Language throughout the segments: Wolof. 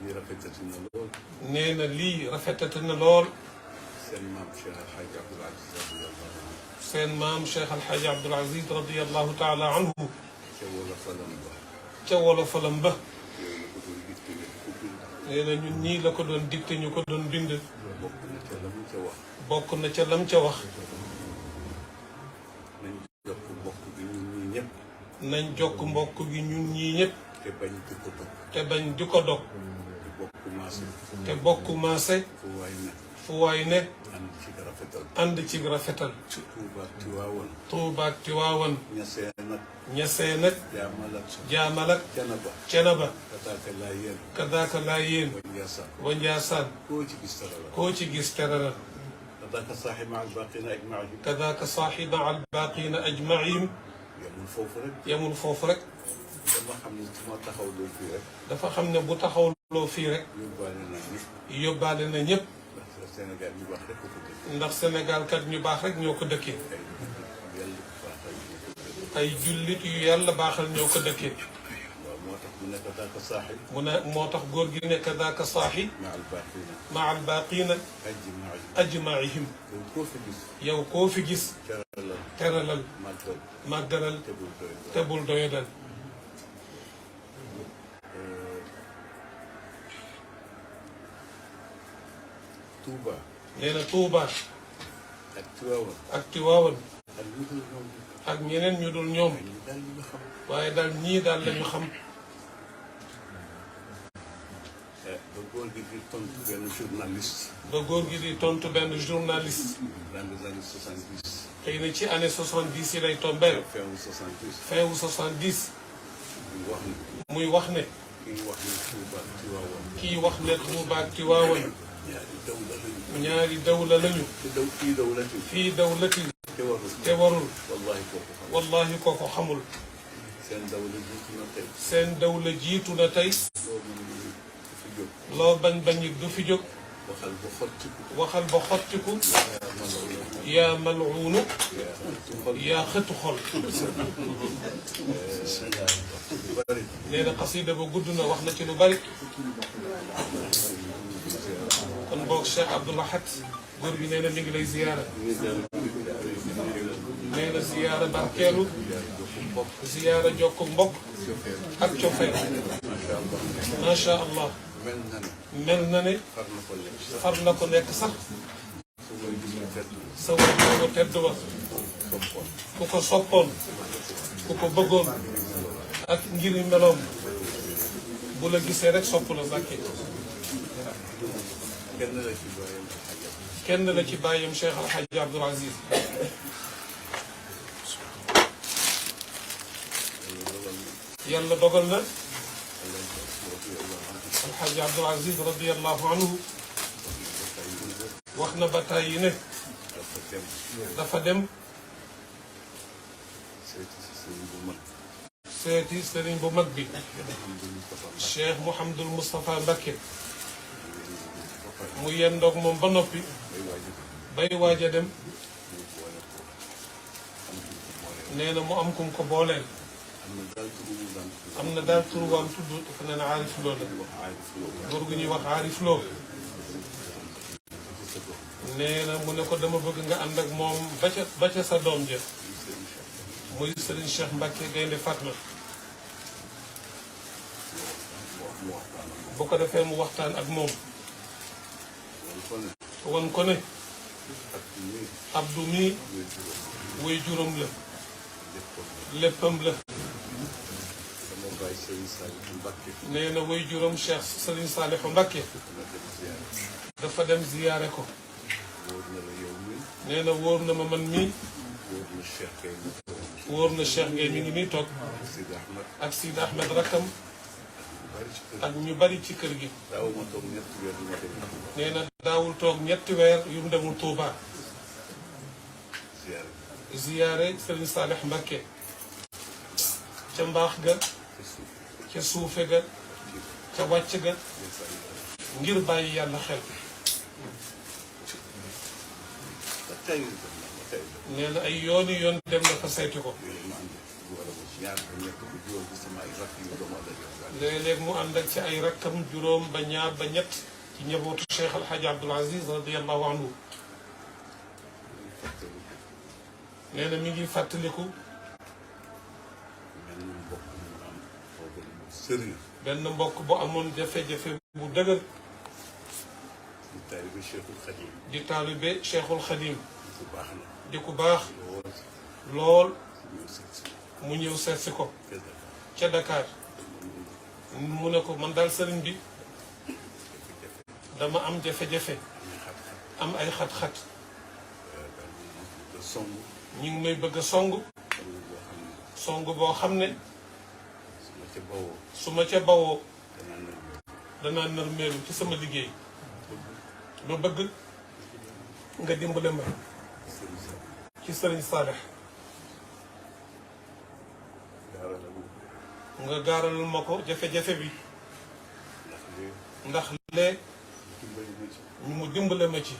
lii rafetati na lool. nee na lii rafetati na lool. seen maam Cheikh El Hadj Abdoul Aziz radiyallahu anhu. seen maam Cheikh El Hadj Abdoul Aziz radiyallahu taala anhu. ca wala falam ba. ca wala falam ba. yooyu la ko doon dicté ñu ko bind. nee na ñun ñii la ko doon dicté ñu ko doon bind. bokk na ca la mu ca wax. bokk na ca lam ca wax. nañ jokk mbokk gi ñun ñii ñëpp. nañ jokk mbokk gi ñun ñii ñëpp. te bañ di ko dog. te bañ di ko dog. te bokk maase. te bokk maase. fu waay ne. fu waay ne. ànd ci rafetal. ànd ci rafetal. Tuuba ak Tiwaawan. Tuuba ak Tiwaawan. ñasee nag. ñasee nag. jaamal ak. Cenaba. kadaaka laa yéen. kadaaka laa yéen. wa Njaasaan. koo ci gis teralal. koo ci gis teralal. kadaaka saaxi ma al baaqina ajmaihim. kadaaka saaxi ma al baaqina ajmaihim. yemul foofu rek. yemul foofu rek. dama xam ne su ma taxawloo fii rek. dafa xam ne bu taxawloo fii rek. yóbbaale na ñëpp. yóbbaale na ñëpp. ndax Sénégal ñu baax rek ko ko dëkkee. ndax Sénégal kat ñu baax rek ñoo ko dëkkee. ay jullit yu yàlla baaxal ñoo ko dëkkee. waaw moo tax mu nekk daaka saaxi. mu ne moo tax góor gi nekk daaka saaxi. ma al baaqina ajmaihim. yow koo fi gis. yow koo fi gis. teralal. màggalal. te bul doyadal. Touba. nee na Touba. ak Tiwaawan. ak Tiwaawan. ak ñu dul ñoom. ak ñeneen ñu dul ñoom. waaye daal ñii daal la ñu xam. ba góor gi di tontu benn journaliste. ba góor gi di tontu benn journaliste. dans les années 70. xëy na ci année 70 yi lay tombeel. fin wu 70. fin wu 70. muy wax ne. kii wax ne Touba ak Tiwaawan. ñaari dawla lañu. fii dawlati. te warul. wallahi kooku xamul. seen dawla jiitu na tey. loo bañ bañ it du fi jóg. waxal ba xottiku. yaa mal'uunu. yaa xëtu xol. nee na xasida ba gudd na wax na ci lu bari. kon boog Cheikh Abdoul Ahad góor bi nee na mi ngi lay ziyaara. nee na ziyaara barkeelu. ziyaara jokk mbokk. ak cofeel. macha allah. mel na ne. far na ko nekk sax. sa wàllu tedd wa. ku ko soppoon. ku ko bëggoon. ak ngir meloom. bu la gisee rek sopp la Mbàkke. kenn la ci bàyyam Cheikh El Hadj Abdoul Aziz. yàlla dogal na. El Hadj Abdoul Aziz radiyallahu anhu. wax na ba tàyyi ne. dafa dem. seeti sëriñ bu mag bi. Cheikh Mouhamadul Moustapha Mbacké. mu yendoog moom ba noppi. bay waaj a dem. nee na mu am kum ko booleel. am na daal turu waam tudd dafa ne na Aarif Lo la. góor gu ñuy wax Aarif Lo. nee na mu ne ko dama bëgg nga ànd ak moom ba ca sa doom ja. muy Serigne Cheikh Mbacké Gaynde Fatma. bu ko defee mu waxtaan ak moom. wan ko ne. Abdou mii. way juróom la. léppam la. nee na way juróom Cheikh Serigne Saliou Mbacké. dafa dem ziyaare ko. nee na wóor na ma man mii. wóor na Cheikh Gueye mi ngi nii toog. ak Sidi Ahmed rakkam. ak ñu bari ci kër gi. nee na daawul toog ñetti weer yu mu demul Touba. ziyaare Serigne Saliou Mbacké. ca mbaax ga. ca suufe ga. ca wàcc ga. ngir bàyyi yàlla xel. nee na ay yooni yoon dem na fa seeti ko. léeg-léeg mu ànd ak ci ay rakkam juróom ba ñaar ba ñett ci njabootu Cheikh El Hadj Abdoul Aziz radiyallahu anhu. nee na mi ngi fàttaliku. benn mbokk bu amoon jafe-jafe bu dëgër. di taalibe Cheikhul Khadim. di taalibe Cheikhul Khadim. di ku baax. lool. mu ñëw seet si ko. ca Dakar. mu ne ko man daal sëriñ bi. dama am jafe-jafe. am ay xat-xat. ñu ngi may bëgg a song. song boo xam ne. su ma ca bawoo. danaa nërmeelu ci sama liggéey. ma bëgg nga dimbale ma ci sëriñ Saalix nga gaaralal ma ko jafe-jafe bi ndax lee mu dimbale ma ci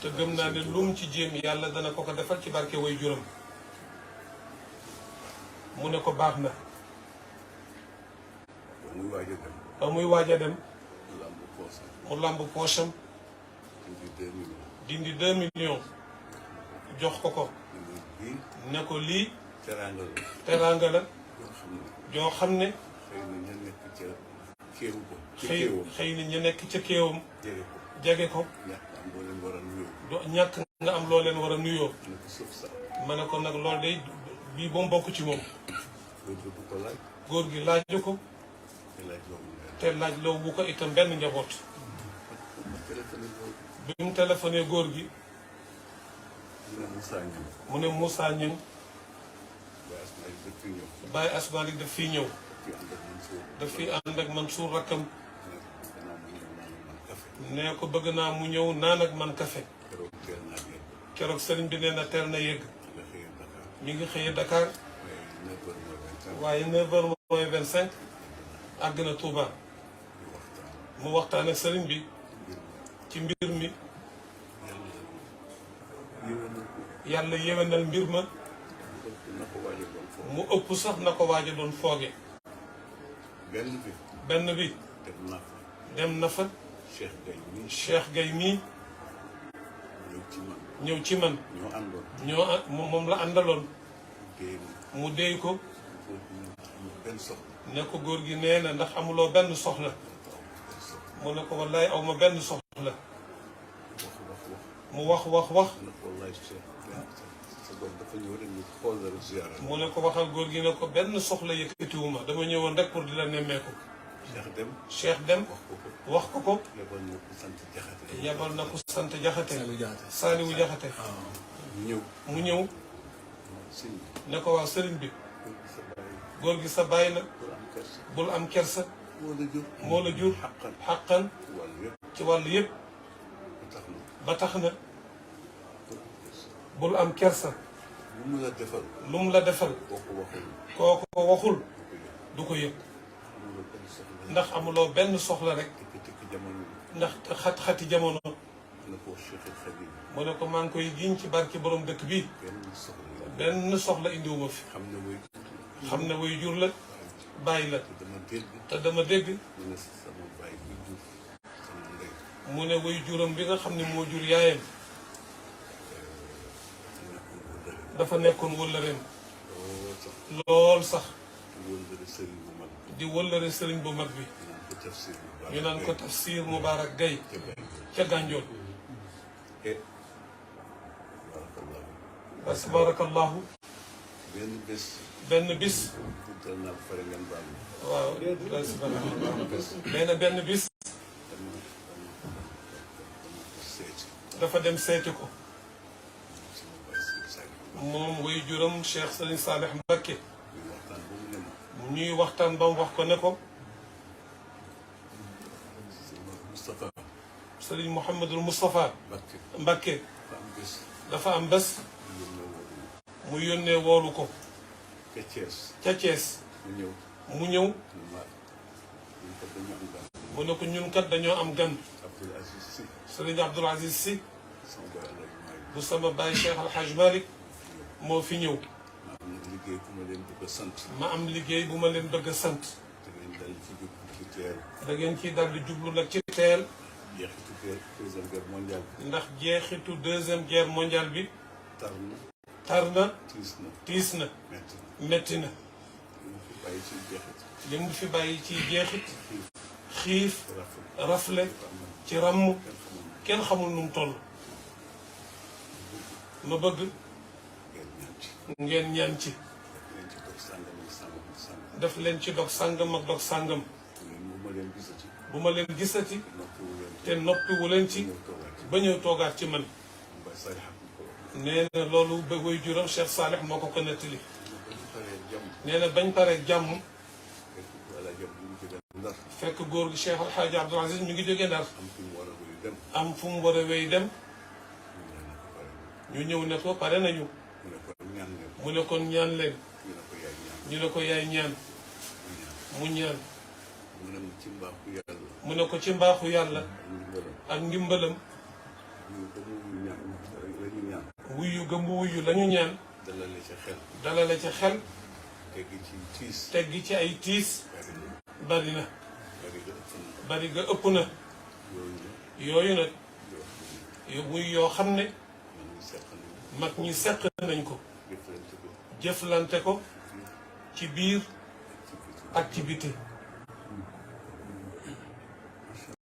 te gëm naa ne lu mu ci jéem yàlla dana ko ko defal ci barke way juróom. mu ne ko baax na ba muy waaj a dem mu làmb poosam dindi 2 millions jox ko ko ne ko lii teraanga la joo xam ne xëy na ñu nekk ca kéewam jege ko ñàkk nga am loo leen war a nuyoo. ma ne ko nag loolu day bii ba mu bokk ci moom. góor gi laaju ko te laaj loo bu ko itam benn njaboot. bi mu téléphoné góor gi mu ne Moussa Niang Baye Asmalik daf fii ñëw daf fi ànd ak Mansour rakkam nee ko bëgg naa mu ñëw naan ak man café keroog sëriñ bi nee na teel na yëgg ñu ngi xëyee Dakar waaye 9h moins 25 àgg na Touba mu waxtaan ak sëriñ bi ci mbir mi yàlla yéwénal mbir ma mu ëpp sax na ko waaj a doon fooge. benn bi dem na fa Cheikh Gaye mii ñëw ci man moom la àndaloon mu déy ko ne ko góor gi nee na ndax amuloo benn soxla mu ne ko wallaay aw ma benn soxla mu wax mu ne ko waxal góor gi ne ko benn soxla yëkkatiwuma dama ñëwoon rek pour di la nemmeeku. Cheikh dem wax ko ko yabal na ko sant Jaxate Saaliwu Jaxate mu ñëw ne ko waaw sëriñ bi góor gi sa bàyyi la bul am kersa moo la jur xaqan ci wàll yëpp ba tax na bul am kersa lu mu la defal kooku ko waxul du ko yëg ndax amuloo benn soxla rek ndax xat-xati jamono mu ne ko maa ngi koy giñ ci barki borom dëkk bi benn soxla indiwuma fi xam ne way jur la bàyyi la te dama dégg mu ne way juram bi nga xam ne moo jur yaayam dafa nekkoon wëllëreem lool sax di wëllëre sëriñ bu mag bi ñu naan ko Tafsir Moubarak Gaye ca Gànjool bas barakallahu benn bis waaw nee na benn bis dafa dem seeti ko moom way juram Cheikh Serigne Salih Mbacké ñuy waxtaan ba mu wax ko ne ko Serigne Mouhamadul Moustapha Mbacké dafa am bés mu yónnee woolu ko ca Thiès mu ñëw mu ne ko ñun kat dañoo am gan Serigne Abdoul Aziz Sy bu sama baay Cheikh Al Hadj Malick moo fi ñëw liggéey bu ma leen bëgg a sant. ma am liggéey bu ma leen bëgg a sant. da ngeen dal ci jublu ci teel. da ngeen ciy dal di jublu nag ci teel. jeexitu deuxième guerre mondiale bi. ndax jeexitu deuxième guerre mondiale bi. tar na. tar na. tiis na. tiis na. metti na. li mu fi bàyyi ci jeexit. xiif. rafle. ci ràmm. kenn xamul nu mu toll. ma bëgg. ngeen ñaan ci. def leen ci dog sàngam ak dog sàngam. bu ma leen gisati. te noppiwu leen ci. ba ñëw toogaat ci man. nee na loolu ba way juram Cheikh Salih moo ko nettali. nee na bañ paree jàmm. fekk góor gi Cheikh El Hadj Abdoul Aziz mi ngi jógee Ndar. am fu mu war a wéy dem. ñu ñëw ne ko pare nañu. mu ne kon ñaan leen. ñu ne ko yaay ñaan. mu ñaan. mu ne ko ci mbaaxu yàlla. ak ndimbalam. wuyu gëm wuyu lañu ñaan. dalale ca xel. teggi ci ay tiis. bari na. bari ga ëpp na. yooyu nag. muy yoo xam ne. mag ñi seq nañ ko. jëflante ko. ci biir ak ci biti.